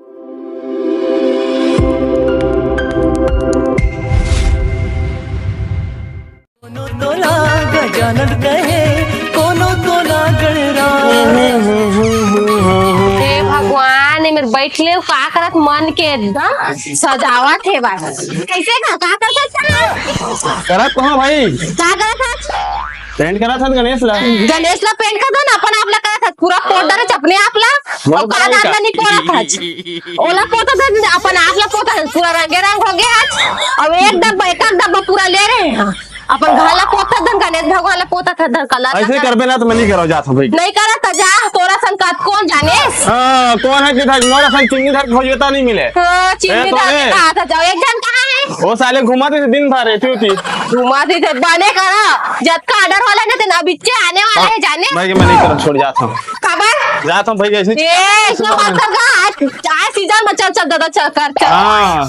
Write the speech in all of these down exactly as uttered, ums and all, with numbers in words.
कोनो तोला गजानन कहे, कोनो तोला गणराज। हे भगवान, ए मेर बैठ ले, का करत मन के एकदम सजावत हे बा। कैसे का, का करत हस? करत कहाँ भाई? का करत हस? पेंट करत हस गणेश ला। गणेश ला पेंट कर दो ना, अपन आप ला करत हस। पूरा पोत डरे अपने आप ला। मोर अउ का भाई नाम का? ला नहीं करत हस। ओला पोता था, अपन आप ला पोता था, पूरा रंगे रंग हो गया आज। अब एक डब्बा, एक आध डब्बा पूरा ले रहे हैं। अपन घर ला पोता था, गणेश भगवान ला पोता था, धन कला ऐसे करबे ना तो मैं नहीं करो, जात हूँ भाई। नहीं करा तो जा, तोरा सन का कौन जाने? हाँ, कौन है कि था, मोरा सन चुन्नी धर खोजता नहीं मिले। हाँ, चुन्नी ए, तो धर है। कहा था, जाओ, एक जन कहाँ है? वो साले घुमा थे दिन भर, एती ओती। घुमा थे, बने करा, जब का ऑर्डर वाला ने तेना बिच्चे आने वाला है, जाने? भाई, मैं नहीं करो, छोड़, जात हूँ। खबर? जात हूँ भाई, ऐसे ए, ऐसे मत कर, आज, आज सीजन में चल, चल, दादा, चल, कर, चल। हाँ।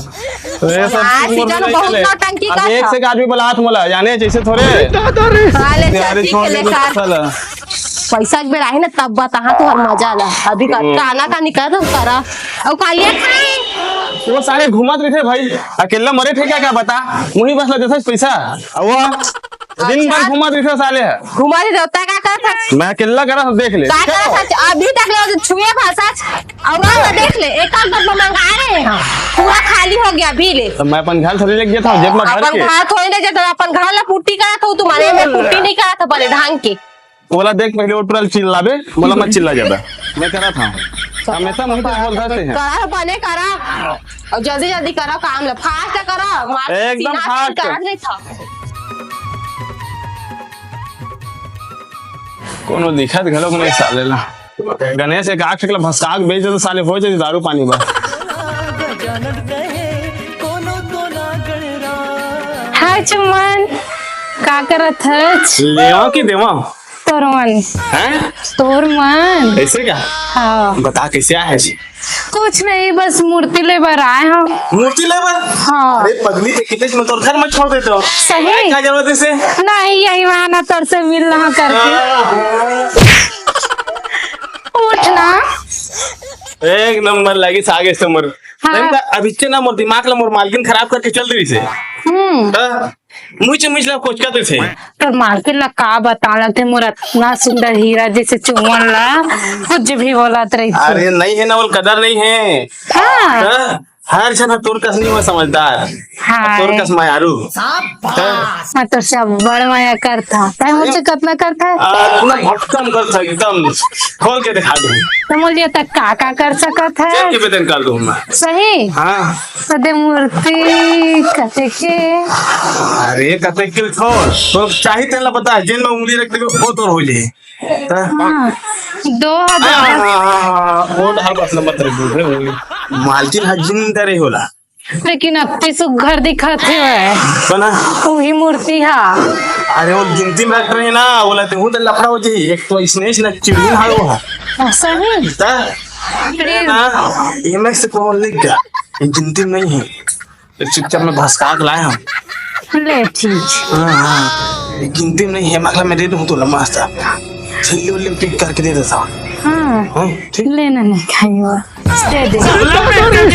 तो ये सब हाँ, चीज मोर सीजन में बहुत चले। नौटंकी अब का एक था। से एक आदमी बुलात मोला, जाने जैसे थोड़े। हाँ, ले, चल, यारी ठीक छोड़ है, दे ले, दो कर। साला। पैसा के बेरा है ना, तब बता, हाँ, तुम्हार मजा ला। अभी का, हम्म। काना का निकल तो करा। और कालिया खाए। वो सारे घूमत रहिथे भाई, अकेला मरे थे क्या, क्या बता? वही बस ला देथे पैसा। अब वो दिन भर अच्छा। घूमत रहिथे साले ह। घूमत रहिथे, तैं का करत हस? मैं अकेला करा हूँ, देख ले। का करत हस? अभी तक ले छुए भाषा छ-, और ना देख ले, एक आध डब्बा मंगा रहे हैं। पूरा खाली हो गया, अभी ले। तो मैं अपन घर थोड़ी लेके जाता हूँ, जेब में भर अपन के। घर थोड़ी ले जाता, अपन घर ला पुट्टी करत हूँ, तुम्हारे में पुट्टी नहीं करत, बड़े ढंग के। ओला देख पहले, वो टुरा चिल्लाबे, मोला मत चिल्ला जाबे। मैं करा था। हमेशा मुंह पे बोल सकते हैं। करा, बने करा। और जल्दी जल्दी करो काम ला, फास्ट करो। मार एकदम सीना फास्ट। काट देता। कोनो दिखत घलोक नहीं साले ला। गणेश एक आख ला भसका के बेच दे तो साले हो जाए दारू पानी बा। हाय चुम्मन, का करत हच? लेवा की देवा? तोर मन। हैं? तोर मन। ऐसे क्या? हाँ। बता कैसे आए जी? कुछ नहीं, बस मूर्ति ले बर आए हंव। मूर्ति ले बर? हाँ। अरे पगली, ते कितने में तोर घर में छोड़ देते हो। सही? का जरूरत है इसे? नहीं, यही बहाना तोर से मिलना करके। हाँ। उठ ना। एक नंबर लगी सागे से मोर। हाँ। नहीं तो अभी से ना मोर दिमाग ला मोर मालकिन खराब करके चल रही से। हम्म। हाँ। मुझे मुझला कोचका तो से। तोर मालकिन ला का बताना, ते मोर इतना सुंदर हीरा जैसे चुम्मन ला कुछ भी बोलत रही। अरे नहीं है ना, वो कदर नहीं है। हाँ। हाँ? हर जना तोर कस नहीं हुआ समझदार। हाँ। तोर कस मायारू। हाँ। मैं तो सब बड़ माया करता। तैं मुझसे कितना करता है? आ, पूरा भक्कम करता एकदम। खोल के दिखा दे। तो मुझे तक का का कर सकत है? जेब के वेतन कर दूं मैं। सही? हाँ। तो दे मूर्ति कते के? अरे कते के छोड़। तो चाही तेला बता, जेन में उंगली रख देबे, वो तोर हो जाए। हाँ। हाँ, दो हजार। हाँ, हाँ, हाँ, हाँ, वो डाल बस नंबर तेरे को, हे, वो। मालकिन ह जिन डरे होला। लेकिन अत्ती सुग्घर दिखत हे। बना। वही मूर्ति हा। अरे वो गिनती में रख रहे ना, बोला ते हूँ तो लफड़ा हो जाई। एक तो इसने इसने चिड़िया हा वो हा। सही? ता? चिड़िया। ना, ये मैं से कौन लिख गया? ये गिनती में नहीं है। तो चुपचाप मैं भसका के लाया हूँ। ले ठीक। हाँ, हाँ। ये गिनती में नहीं है, मतलब मैं दे दूँ तो लम्बा सा। छील ले, ले, पिक करके दे देता हूँ। हाँ। हाँ, ठीक। लेना नहीं खाई वो। दे दे। दे, दे,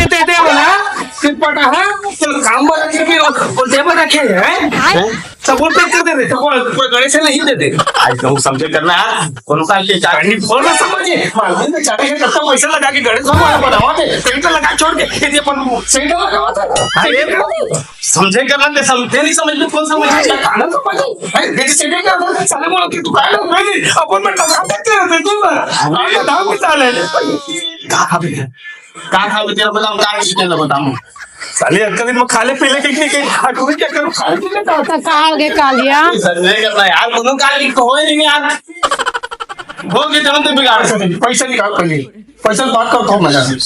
दे, दे, बोला। फिर पटा है, चल काम पर रखे, फिर और, और टेबल रखे हैं। हैं? सब वो पैक कर दे रहे, तो कोई, कोई गणेश नहीं दे दे। आज तो समझे करना यार, कोनो का ये चाटनी फोड़ ना समझे। मालूम है, चाटनी का कितना पैसा लगा के गणेश भगवान बनावा थे, सेंटर लगा छोड़ के, यदि अपन सेंटर लगावा था। अरे, समझे करना दे, समझे नहीं समझ में कौन समझ में खाना तो पड़े। अरे, यदि सेंटर का साले बोला कि दुकान में नहीं, अपन में लगा देते हैं, बिल्कुल ना। अरे, दाम बता ले। कहाँ भी है? का खाबे तेरा बताओ, का है तेरा बताओ। साले एक दिन में खा ले, पी ले, के, के, के, खा, तू क्या करूँ, खा, पी ले, का? तो का हो गया, कालिया? सर, नहीं करना यार, कोनो काल की तो होए नहीं यार। बोल के जब तो बिगाड़ सकते, पैसा निकाल पहले। पैसा बात कर, कौन मजा है?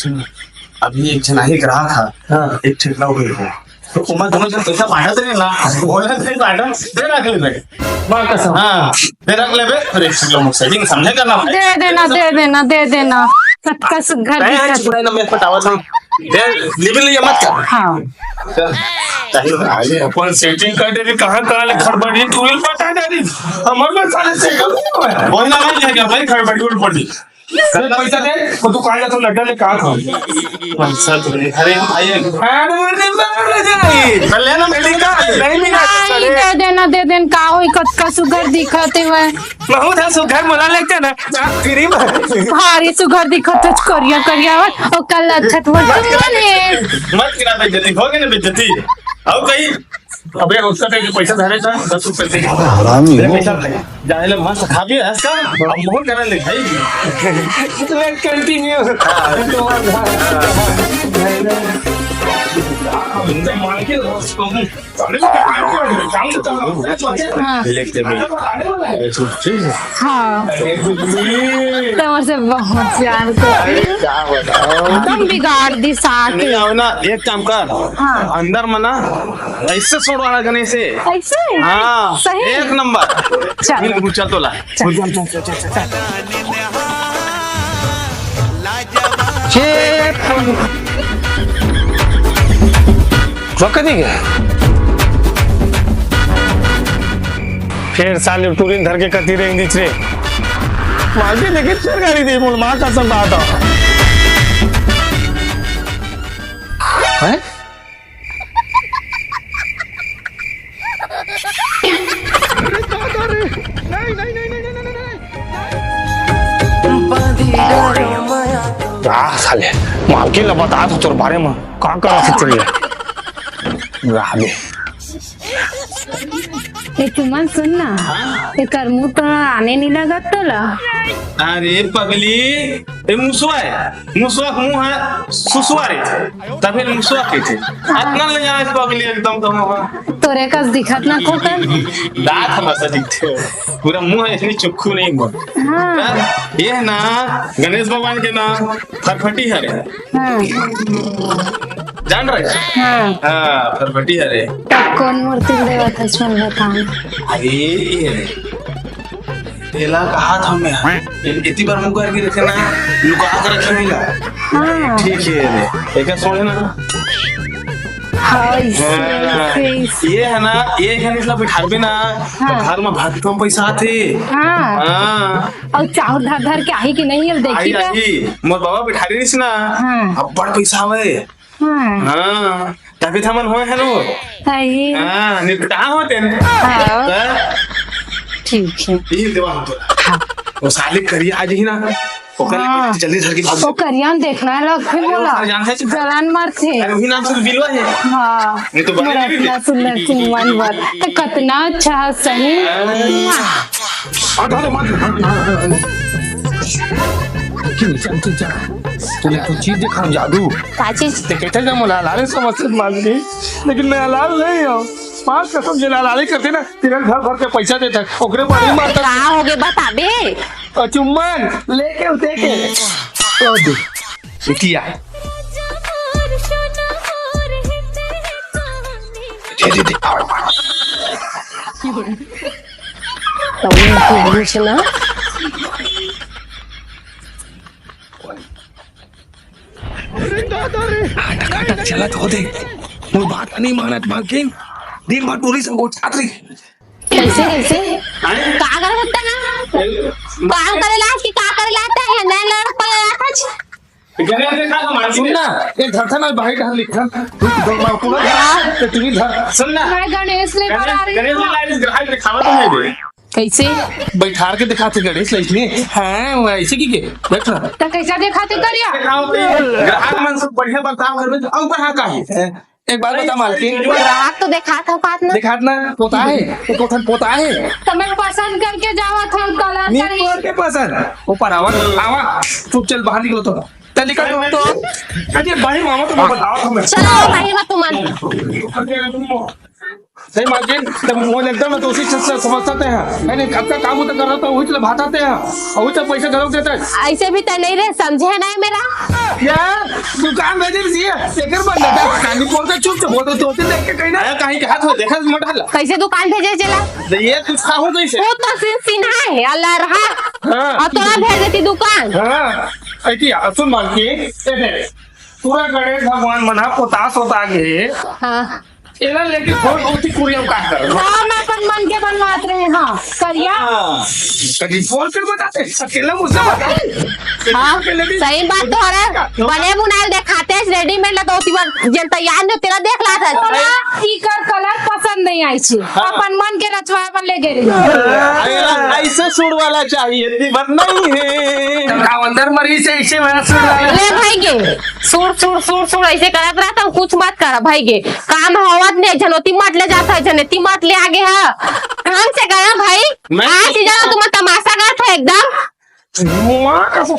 अभी एक जना ही ग्राहक है, हाँ। एक ठेकला हो गई है। तो उमा दोनों जन पैसा बांटा तो नहीं ना, बोला नहीं बांटा, दे रख ले भाई। माँ कसम। हाँ, दे रख ले बे, अरे, एक किलो सेटिंग समझे करना भाई। दे देना, दे देना, दे देना। कतका सुग्घर नहीं, दिखत। चुराई ना, मैं पटावा था। दे, लिबिल ये मत कर। हाँ। चल, चाहिए। अरे, अपन सेटिंग कर दे, कहाँ, कहाँ ले खड़बड़ी, तू ही पटा दे रही। हमारे में साले सेटिंग नहीं हुआ है। वही ना, मैं क्या भाई, खड़बड़ी उड़ पड़ी। अरे पैसा दे, वो दुकान जा तो लड्डा ले, कहाँ था? पैसा तो नहीं, अरे भाई। अरे मरने वाला जाए। चल ले ना, मेरी का? नहीं मिला, नहीं, अरे। दे देना, दे देना, का होई, कतका सुघर दिखत हे वह। बहुत है सुघर, मोला लगता ना, जा, फ्री में। भारी सुघर दिखत हे, करिया, करिया, और कल अच्छा तो बोल, मत करा, मत करा बेइज्जती, हो गई ना बेइज्जती। आओ कहीं। अबे, उसका तो पैसा धरे था, दस रुपए दे। हरामी अरे, हो। पैसा भाई, जाने ले, मस्त खा भी है इसका, अब मोहन करने ले भाई। Let's continue। हाँ। मार के हाँ। हाँ। तमर से बहुत प्यार कर। क्या बताओ? तुम बिगाड़ दी साथ। नहीं, आओ ना, एक काम कर। हाँ। अंदर में ना, ऐसे सोड़वा गणेश से। ऐसे? हाँ, सही? एक नंबर। चल। मिल, चल तो ला। चल, चल, चल, चल, चल, चल। चुप। रोक नहीं गए। फिर साले टूरिन धर के कती रही नीच रे। मालती लेकिन फिर गाड़ी दी, बोल, माँ कसम बात हो। हैं? आ, साले, मालकिन ला बता तो तोर बारे में का करा से चल जाए। रह दे। ए, चुमन, सुन ना, एकर मुंह तो आने नहीं लगत तोला। अरे पगली, ए मुसवा है, मुसवा के मुंह है, सुसवा रे, तबे मुसवा के थे। अतना ले जाए पगली एकदम तो मुंह। तोरे कस दिखत ना खोकन। दांत हमेशा दिखते हो, पूरा मुंह है, इतनी चुक्खू नहीं मुंह। हाँ। ये है ना, गणेश भगवान के ना फरफटी हरे। हाँ। जान रहे? हाँ। हाँ, फरफटी हरे। तब कौन मूर्ति देवत हस, मन बता। अरे, ये रे। तेला कहा था मैं। ये इतनी बार मुंह करके रखे ना, लुका के रखे नहीं ला। हाँ। ठीक है रे। एक सुन ना। हाँ, इसे, हाँ। इसे, इसे। ये है ना, ये है ना, इसला बिठारबे ना, हाँ। तो घर में भारी कम पैसा आथे। हाँ। हाँ। और चाउर धर धर के आही कि नहीं, अब देखी आई, तो। आई। मोर बाबा बिठारी रहिस ना, हाँ। अब्बड़ पैसा आवे। हाँ। हाँ, तभी तो हमन होए हैं नो। आई। हाँ, निपटा होते हैं। हाँ। हाँ। ठीक है। ये देवा हम तो। हाँ। वो साले करिया आज ही ना। ओकर हाँ। जल्दी धर के भाग। वो करिया देखना है, लग फिर अरे, बोला। ओकर जान है, जलन मारते। अरे, वही नाम से बिलवा है। हाँ। ये तो बने मोर नहीं अपना सुंदर सिंह वन वन। तो कितना अच्छा है, सही। हाँ। हटा दो, मत। चल, चल, चल। तूने तो चीज देखा, जादू। का चीज? ते कहते जब मोला लाले समझ से मार दी, लेकिन मैं लाल नहीं हूँ। माँ कसम, जे लाल लाले करते ना, तेरे घर भर के पैसा देता, ओकरे पर नहीं मारता। का हो गए बताबे? और चुम्बन लेके उठे के। तो दे, बिटिया। दे, दे, दे, और मारो। तो उनको पूछना। अरे दादा रे। नाटक, नाटक चलत हो दे। मोर बात नहीं मानत मालकिन। दिन भर टूरी से गोचात रही। कैसे, कैसे? हैं? का करत हस ना? काम करे ला कि का करे ला? ते है ना लड़ पड़ रहा था। गणेश देखा था मालकिन। सुन ना, एक धरता ना बाहर डहर लिखा। तू तो मार पूरा धर, ते तू ही धर। सुन ना। मैं गणेश लेकर आ रही गणेश हूँ। वाला इस ग्राहक दिखावा तो नहीं दे। कैसे? बैठार के दिखाते गणेश लक्ष्मी। हाँ, वैसे की के? बैठ ना। तो कैसा दिखाते करिया? दिखाओ तो। ग्राहक मन से बढ़िया बर्ताव करबे तो अउ बढ़ा का है? एक बात बता मालकिन। ग्राहक तो दिखात हो पात ना। दिखात ना, पोता है। एक ठन पोता है। तो मैं पसंद करके जावा था, हम कलर नी करी। तोर के पसंद। ऊपर आवा, आवा। चुप चल, बाहर निकलो तो। चल निकल तो। अरे भाई, मामा तो बताओ हमें। चलो भाई, मत तुम। नहीं मालकिन, तब वो एकदम तो उसी से समझते हैं। मैंने आपका काम उतर कर रहा था, वही तो भाताते हैं। और वही तो पैसा घरों देता है। ऐसे भी तो नहीं रहे, समझे नहीं मेरा। यार, दुकान भेजे भी है, एकर बंद था। कानी बोलते चुप से बोलते तो होते देख के कहीं ना। अरे, कहीं के हाथ में देखा मोटा ला। कैसे दुकान भेजे चला? तो ये कुछ खाऊं कैसे? वो तो सिन-, सिन्हा है, अल्लाह रहा। हाँ। और तोरा भेज देती दुकान। हाँ, ऐसी सुन मालकिन, ए, पूरा गणेश भगवान मना पोतास होता के। हाँ। एला लेके फोन होती कुरिया का कर। हम अपन मन के बनवात रहे, हाँ, करिया। हाँ। कभी फोन कर बताते, अकेला मुझसे बताते। हाँ, अकेले भी सही बात तो हरे। बने बुनाइल देखाते हैं, रेडीमेड ला तो होती बार जेन तैयार नहीं, तेला देख ला था। ओला एकर कलर पसंद नहीं आई छी। हाँ। अपन मन के रचवाए बर ले गे रही। अरे, ऐसे सुर वाला चाहिए, दीवार नहीं है। तो का अंदर मरी से ऐसे वाला सुर वाला। ले भाई गे, सुर, सुर, सुर, सुर ऐसे करत रहा, तो कुछ मत करा भाई गे। काम होवत नहीं, झनोती मत ले जाता है, झनेती मत ले आगे हा। ढंग से करा भाई। मैं आज ही जाओ, तुम तमाशा करत है एकदम। माँ कसम।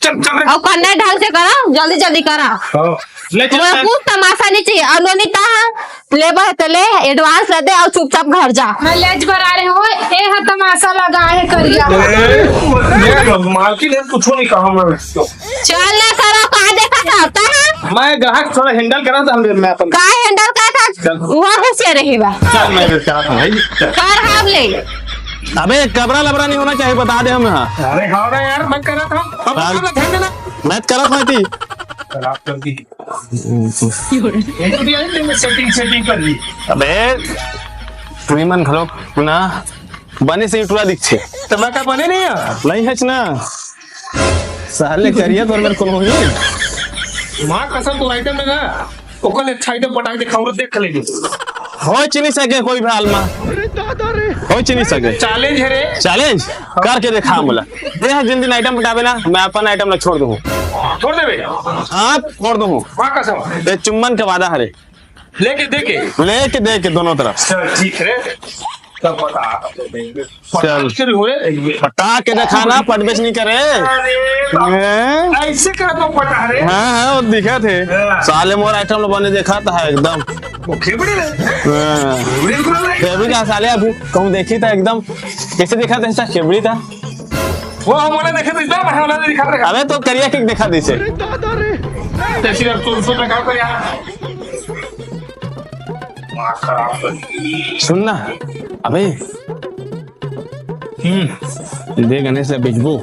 चल, चल रे। और करना है ढंग से करा, जल्दी जल्दी करा। हाँ। ले चल, तुम्हारा चल। कुछ तमाशा नहीं चाहिए। और नोनी कहा, ले बा तो ले, एडवांस ले दे और चुपचाप घर जा। मैं लेज बर आ रहे हो, ए हा तमाशा लगा है करिया। ए, ये मालकिन है, कुछ नहीं कहा मैं। चल ना करो, कहाँ देखा था, कहाँ? मैं ग्राहक थोड़ा हैंडल करा था, हम मैं अपन। का हैंडल करा था? चल। वहाँ घुसे रही बा। चल, मैं करा था भाई। चल। कर हम ले। अबे कबरा लबरा नहीं होना चाहिए, बता दे हम यहाँ। अरे हाँ ना यार, मैं करा था। अब चल। हम ध्यान देना। मैं करा था थी। खराब कर दी। ये तो दिया नहीं, मैं सेटिंग, सेटिंग कर ली। अबे, तू ही मन घलो ना बने से टूरा दिखथे। तो मैं का बने नहीं है? नहीं है ना। साले करिया तोर मेरे को होई। माँ कसम, तू आइटम में ना, ओकर ले अच्छा आइटम पटा के दिखा, और देख लेंगे। हो चिनी सके कोई भी हाल में। हो चिनी सके। चैलेंज है रे। चैलेंज? करके दिखा मोला। दे, जिन दिन आइटम पटाबे ना, मैं अपन आइटम ला छोड़ दूँ। छोड़ देबे? हाँ, छोड़ दूँ। माँ कसम। ये चुम्बन के वादा हरे। लेके देके। लेके देके दोनों तरफ। चल, ठीक है। तब बता। चल। शुरू हो रे। पटा के दिखा ना, पटबेच नहीं करे। अरे बाप। हैं? ऐसे कर तो पटा रे। हाँ, हाँ, वो दिखा थे। हाँ। साले मोर आइटम ला बने देखा था एकदम। वो खेबड़ी रे। हाँ। खेबड़ी को रे। खेबड़ी का साले अभी कहूँ देखी था एकदम। कैसे दिखा था ऐसा खेबड़ी था? वो हम वाला देखे तो इतना, हम वाला दिखा रहे। अबे तो करिया किक दिखा दी से। अरे दादा रे। जैसे अब तो उसको लगा कर यार। दिमाग खराब कर दिया। सुन ना, अबे। हम्म। दे गणेश ला बेचबो।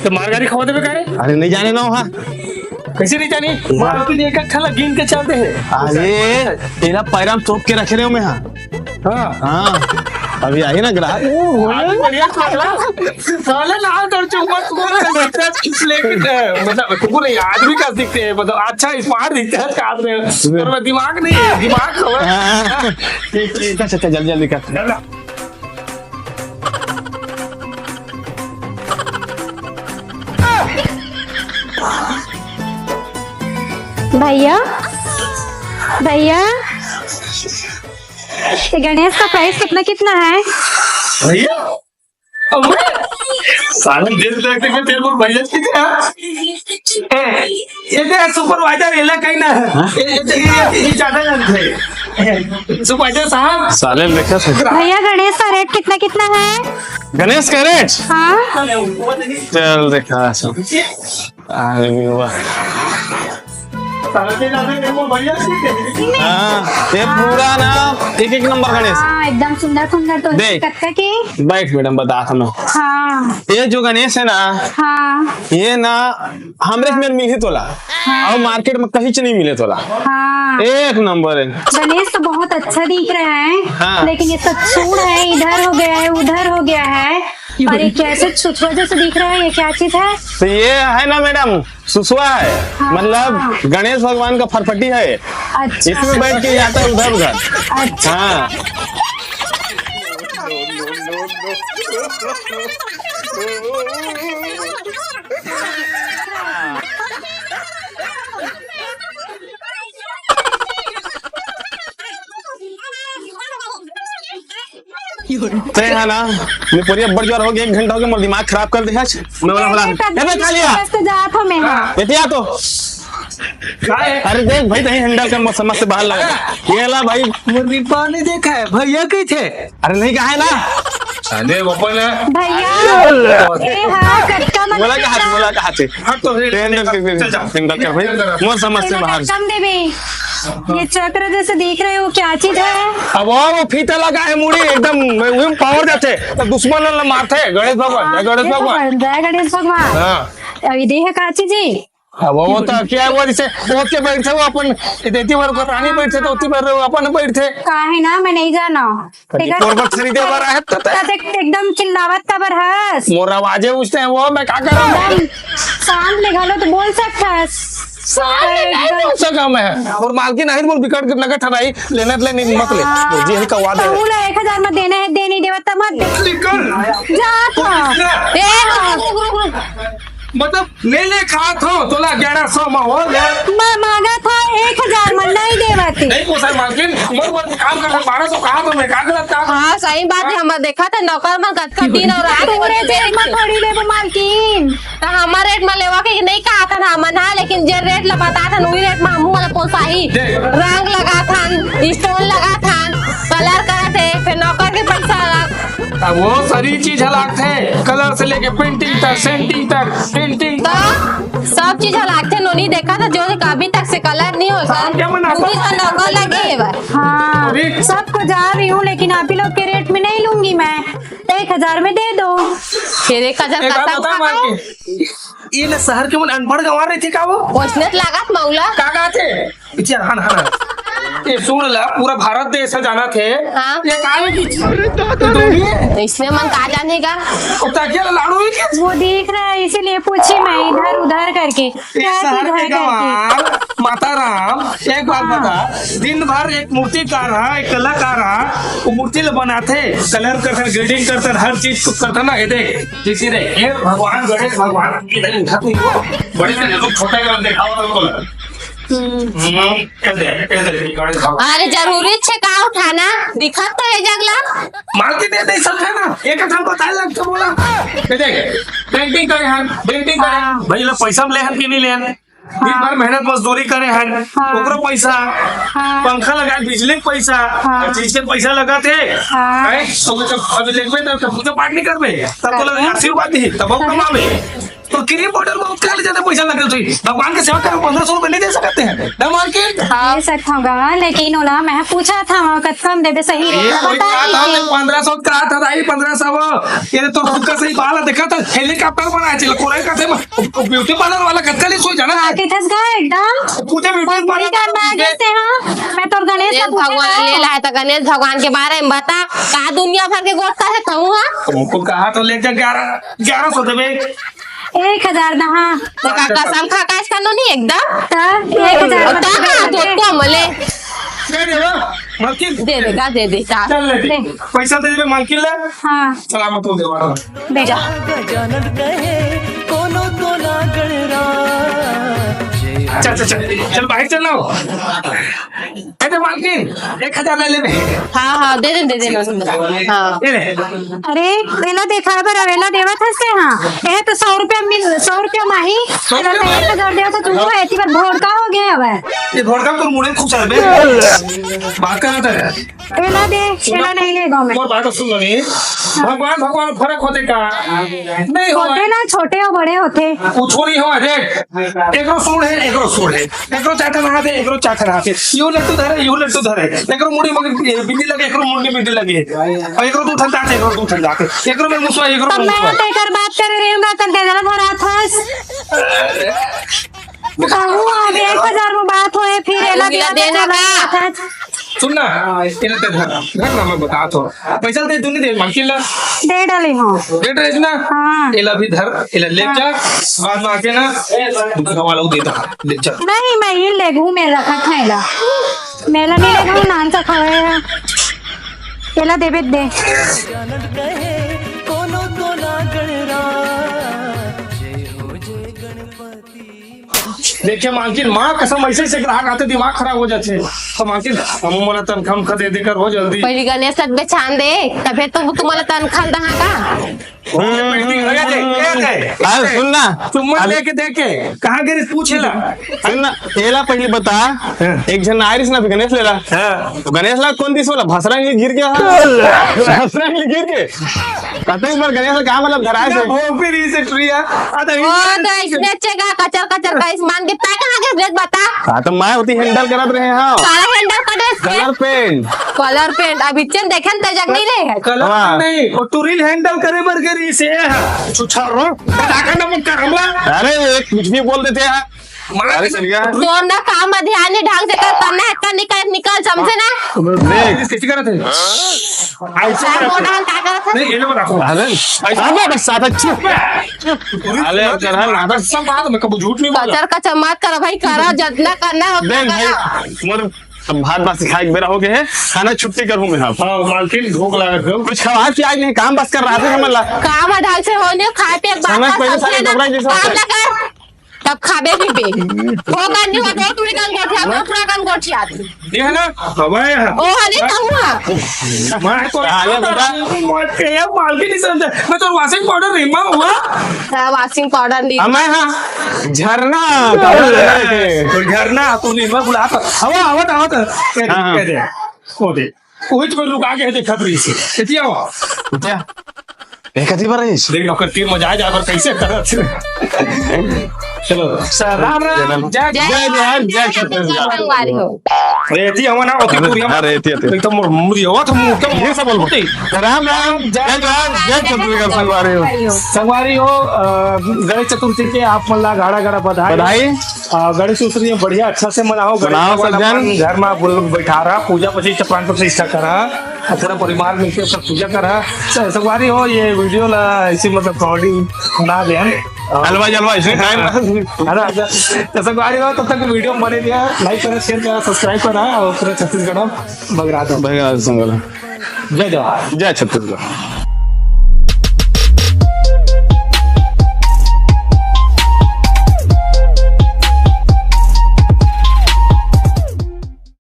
तो मार गाड़ी खवा देबे का रे? अरे नहीं जाने ना वहाँ। कैसे नहीं जाने? वहाँ। वहाँ पे एक अच्छा लग गिन के चलते हैं। अरे, तेरा पैराम तोप के रखे रहे हो मैं यहाँ। हाँ। हाँ। अभी आही ना ग्राहक। आज बढ़िया साला। साले लाल तो चुम्मा तू लेकिन, मतलब, कुकुर नहीं, आदमी का दिखते हैं, मतलब, अच्छा, स्मार्ट दिखते हैं, कार में। पर मैं दिमाग नहीं है, दिमाग खबर। हाँ। ठीक, ठीक। अच्छा, अच्छा, जल्दी, जल्दी कर। भैया, भैया, ये गणेश का प्राइस कितना, कितना है? भैया, अबे, साले दिल देख देख के तेरे को भैया ठीक है। ए, ये तो सुपरवाइजर इलाका ही ना है। हाँ? ये, ये, ये, ये ज्यादा जानते हैं। सुपरवाइजर साहब। साले लेके से। भैया, गणेश का रेट कितना, कितना है? गणेश का रेट? हाँ। चल देखा सब। अरे वाह। हाँ, ये पूरा ना एक एक नंबर गणेश। हाँ, एकदम सुंदर सुंदर तो देख। कत्थे के। बैठ मैडम, बता हमें। हाँ। ये जो गणेश है ना, हाँ। ये ना हमरे में मिली तोला, हाँ। और मार्केट में कहीं च नहीं मिले तोला। हाँ। एक नंबर है। गणेश तो बहुत अच्छा दिख रहा है, हाँ। लेकिन ये सब सूंड है, इधर हो गया है, उधर हो गया है, और ये कैसे छुछुआ जैसे दिख रहा है, ये क्या चीज है? तो ये है ना मैडम, सुसवा है, हाँ। मतलब गणेश भगवान का फरफटी है। अच्छा। इसमें बैठ के जाता है उधर उधर। अच्छा। हाँ। तय है ना, मैं पूरी अब्बड़ जोर हो गया, एक घंटा हो गया, मोर दिमाग खराब कर दे आज। मैं बोला, बोला, अरे, ए बे, कालिया। बस तो जा था मैं, हाँ। एतिया तो। अरे देख भाई, तहीं हैंडल कर, मौसम से बाहर लगा। ये ला भाई। मुर्गी पानी देखा है, भैया कहीं थे? अरे नहीं कहा है ना। अरे बापा ने। भैया, अरे। ए हाँ, कटका मत बोला कहा थे, बोला कहा थे। हाँ, तो फिर हैंडल कर, फिर चल, चल। हैंडल कर भाई। मोर समझ से बाहर। कम देवे। ये चक्र जैसे दिख रहे हो, क्या चीज है? अब वो, वो फीता लगा है मुड़ी एकदम, वही में पावर जाते, तो दुश्मन ला मारते, गणेश भगवान, हाँ, जय गणेश ये तो भगवान। बन रहा है गणेश भगवान। हाँ। अब ये देह का चीज है? हाँ, वो, वो तो क्या हुआ, जैसे वो के बैठे, वो अपन देती बार को रानी बैठे, तो उतनी बार वो अपन बैठे। काहे ना, मैं नहीं जाना। कहीं तेकर कोरबा खरीदे बर आए तो ते। त देख, एकदम चिल्लावत काबर हस? मोर आवाजे उसने वो, मैं का करूँ? एकदम शांत ले घलो तो बोल सकथस। शांत ले नहीं एकदम। बोल सका मैं। और मालकिन आहिर मोर बिकट के नगद हराई, लेना ले नहीं, मत ले। हाँ। जी, यही कवा दे। कहूँ ला एक हजार में देना है, दे नहीं देवा त मत दे। निकल। जा तो। ए, रुक, रुक, रुक, रुक। मतलब, ले ले, कहा थो तोला ग्यारह सौ में हो ले। मैं मांगा था एक हजार में, नहीं देवत। नहीं पोसाय मालकिन, मोर बर काम कर, बारह सौ कहा तो मैं का गलत कहा? हाँ, सही बात है, हम देखा था नौकर मन कतका दिन और रात पूरे जेब में थोड़ी लेबो मालकिन। तो हमारे रेट में लेवा के नहीं कहा था ना हमन, हाँ, लेकिन जे रेट ला बता था, वही रेट में हमू वाला पोसाही। देख। रंग लगा था, स्टोन लगा था, कलर करा थे, फिर नौकर के पैसा लगा। अब वो सारी चीज लागथे, कलर से लेके पेंटिंग तक, सेंटिंग तक, पेंटिंग। तो सब चीज लागथे, नोनी देखा था, जो अभी तक से कलर नहीं होय। शाम के मन आता नोनी तो नौकर लगे हे बस। हाँ, अभी सबको जा रही हूँ, लेकिन आप ही लोग के रेट में नहीं लूंगी मैं, एक हजार में दे दो। फिर एक हजार एक बात बता मालकिन, ये ना शहर के मन अनपढ़ गंवार रहिथे का वो? ओसने त लागत मौला। का कहथे? पीछे हन, हन, हन। ये सुन ला, पूरा भारत देश ह जानथे। हाँ। ये का हे कि अरे दादा रे। इसमें मन का जानेगा? वो तकिया ला लाड़ू ही के? वो देख रहा है, इसीलिए पूछी मैं इधर उधर करके। ये क्या शहर के इधर करके? गंवार, माता राम, एक बात हाँ। बता, दिन भर एक मूर्तिकार हा, एक कलाकार हा, वो मूर्ति ला बनाथे, कलर करथन, ग्रेडिंग करथन, हर चीज करथन ना, ये देख, जैसे देख, हे भगवान, गणेश भगवान, इधर उठा तू, बड़े से लोग छोटे का देखावा तो बोला। हम्म। हम्म, कैसे, कैसे, गणेश भगवान। अरे, जरूरी छे का उठाना? दिखत तो हे जगला। मालकिन दे दे, सब है ना, एक एक हमको ताल लग के बोला। ये देख, पेंटिंग करे हैं, पेंटिंग करे हैं। हाँ। भाई, लोग पैसा में ले हैं कि नहीं ले हैं? दिन भर मेहनत मजदूरी करे हन, हाँ। ओकरो पैसा, हाँ। पंखा लगा, बिजली के पैसा, हाँ। हर चीज के पैसा लगथे। हाँ। हैं? तो जब अब लेगबे तब, तब पूजा पाठ नहीं करबे, तब तो हाँ। आशीर्वाद नहीं, तब हम कमाबे। तो क्रीम पाउडर में क्या ले जाते पैसा लगथे? भगवान के सेवा करे, पन्द्रह सौ रुपए नहीं दे सकते हैं ना मालकिन? हाँ। दे सकत हूँ गा, लेकिन ओला मैं पूछा था, वहाँ कतका में देबे सही ये रेट कोई बता कहा था, दीजिए। पन्द्रह सौ कहा था, भाई, पन्द्रह सौ। ये तो खुद का सही बाल देखा था, हेलीकॉप्टर बनाए चल, कोरे का थे, ब्यूटी पार्लर वाला कतका ले सोई जाना हाँ, है। किथस गा एकदम। पूछे ब्यूटी बड़ी पार्लर करना वाला आगे से, हाँ। मैं तोर गणेश गणेश का पूछे भगवान गा। ले लाए त गणेश भगवान के बारे में बता, का दुनिया भर के गोठ करे कहूँ, हाँ? तुमको कहा तो ले जा ग्यारह, ग्यारह सौ देबे। एक हजार दा, हाँ। तो का कसम खा का इसका नो नहीं एकदम? त एक हजार और मत कहाँ दे। दो को मले? दे दे वो, मालकिन। दे दे, का दे दे, का? चल ले दे। दे। पैसा दे दे, मालकिन ले। हाँ। सलामत हो गया। दे। जा। गजानन कहे, कोनो तो ना गणराज। चल, चल, चल, चल, बाहर चल ना। ए दे मालकिन, एक हजार ले ले बे। हाँ, हाँ, दे दे, दे दे, हाँ। ये ले। अरे, एला देखा बर अवेला देवत हस ते, हाँ। ए तो सौ रुपया मिल, सौ रुपया माही। सौ रुपया एला तो माही? एक हजार देवत हस, तुमको एती बार भोर का हो गया हवे। ये भोर का तोर मुड़े खुश है बे। बात करत है। एला दे, एला नहीं ले गाँव में। मोर बात सुन लो नहीं। भगवान, भगवान फर्क होथे का? नहीं हो। होथे ना, छोटे हो, बड़े होथे। कुछ नहीं हो, देख। एकरो सूंड है, एकरो सूंड है। एकरो चार ठन हाथ है, एकरो चार ठन हाथ है। यो लट्टू धरे, यो लट्टू धरे। एकरो मुड़ी में बिंदी लगे, एकरो मुड़ी में बिंदी लगे। और एकरो दू ठन दांत है, एकरो दू ठन दांत है। एकरो में मुसवा, एकरो तब में मैं मुसवा। तो एकर बात करे रही हूँ, तन तेरा भरा था। कहूँ अब एक हजार में बात होए, फिर एला मिला दिया देना चला का? गया था। सुन ना, एला ते धर, धर ना, मैं बता तो। पैसा दे, तू नहीं दे, मालकिन ला। दे डाली हूँ। दे डाली ना? हाँ। एला भी धर, एला ले हाँ। जा, बाद में आके ना, दूसरा वाला को दे दो, ले जा। नहीं, मैं ये ले घूम, मेला का खाएला। मेला नहीं ले घूम, नान सा खावे है। एला देबे दे। कोनो तो ना गणराज। देखिए मालकिन, माँ कसम, ऐसे ऐसे ग्राहक आथे, दिमाग खराब हो जाथे। तो मालकिन, हम मोला तनखा उनखा दे देकर हो जल्दी। पहली गणेश तक बेचान दे, तबे तो तुम्हारा तनखा दहा का। अरे, सुन ना। तुम मत अरे देखे, देखे। कहाँ गिरिस पूछे ला। सुन ना, एला पहली बता, हाँ। एक झन आइरिस ना, गणेश लेला। हाँ। तो गणेश ला कौन दिस वाला? भसरा नहीं गिर गया। भसरा नहीं गिर के। कतई बार गणेश का मतलब धराए से। ना, वो फिर इसे ट्रिया। अरे, वो तो इसने चेगा कचर कचर का इस मान के तय कहाँ के रेट बता। हाँ, तो मैं होती हैंडल करत रहे हाँ। सारा हैंडल कर दे इसके। Colour paint. कलर पेंट, अब इच्चन देखे न तजक नहीं ले है। कलर हाँ। नहीं, वो टूरिल हैंडल करे बर के रही से है। छुछा रो, पटाखा न मत कर हमला। अरे, एक कुछ भी बोल देते हैं। अरे चल गया। तोर ना काम में ध्यान नहीं, ढंग से कर, करना है, कर, निकल, निकल, समझे ना? देख। कैसे करत है? ऐसे करत है। का करत है? नहीं, ये लोग रखो। अरे, अरे, बस, ज्यादा चुप। अरे, चढ़ा ना। कसम बात, मैं कभी झूठ नहीं बोला। कचर कचर मत कर भाई, करा, जितना करना हो, देख भाई, करा। मोर भात भात सिखाए के बेरा हो गए है, खाना छुट्टी करूँ मैं अब। हाँ, मालकिन, भूख लागत है। कुछ खवा के आज नहीं, काम बस कर रहा था, हमला। काम ढंग से होने, खाए पिए के बाद समझ में पहले सारे समझे ना? डोकरा जैसे काम होते हैं। ना कर। तब खाबे पीबे। वो गन नहीं हुआ, दो टुरी गन गोठिया, दो टुरा गन गोठिया। ये है ना? हवा है। ओ, हले कहूँ। मैं तो साले बता। मत के, ये मालकिन नहीं समझता। मैं तो washing powder रिमा हुआ। हाँ, washing powder नहीं। अब मैं हाँ, झरना। तो झरना, तू रिमा बुला तो। हवा, हवा, हवा तो। कह दे, हाँ, हाँ। कह दे। वो दे। वही तुम्हें लुका के देखत रही से। कितिया हुआ? क्या? ए, कथी बर रहिस? देख, ओकर तीर में जाए, जाए पर कैसे करत। चलो। राम राम, जय जय जय जोहार, जय छत्तीसगढ़। संगवारी हो। अरे, एती हवा ना, ओती कुरिया। अरे, एती, एती। एकदम मुरिया हुआ था, मुंह एकदम ये सब बोल। राम राम, जय जोहार, जय छत्तीसगढ़ संगवारी हो। संगवारी हो, अ, गणेश चतुर्थी के आप मन ला गाड़ा गाड़ा बधाई। बधाई। अ, गणेश चतुर्थी में बढ़िया अच्छा से मनाओ, गणेश मनाओ भगवान सब जन। अपन घर में आप लोग बैठा रहा, पूजा प्रतिष्ठा, प्राण प्रतिष्ठा करा। पूरा परिवार मिलके ओकर पूजा करा। स-, संगवारी हो, ये video ला ऐसे मतलब comedy बना दे हम। हलवा जलवा इसमें time। है ना? तो संगवारी हो, तब तक video बने दिया, like करा, share करा, subscribe करा और पूरा छत्तीसगढ़ में बगरा दो। भैया संगवारी। जय जोहार। जय छत्तीसगढ़।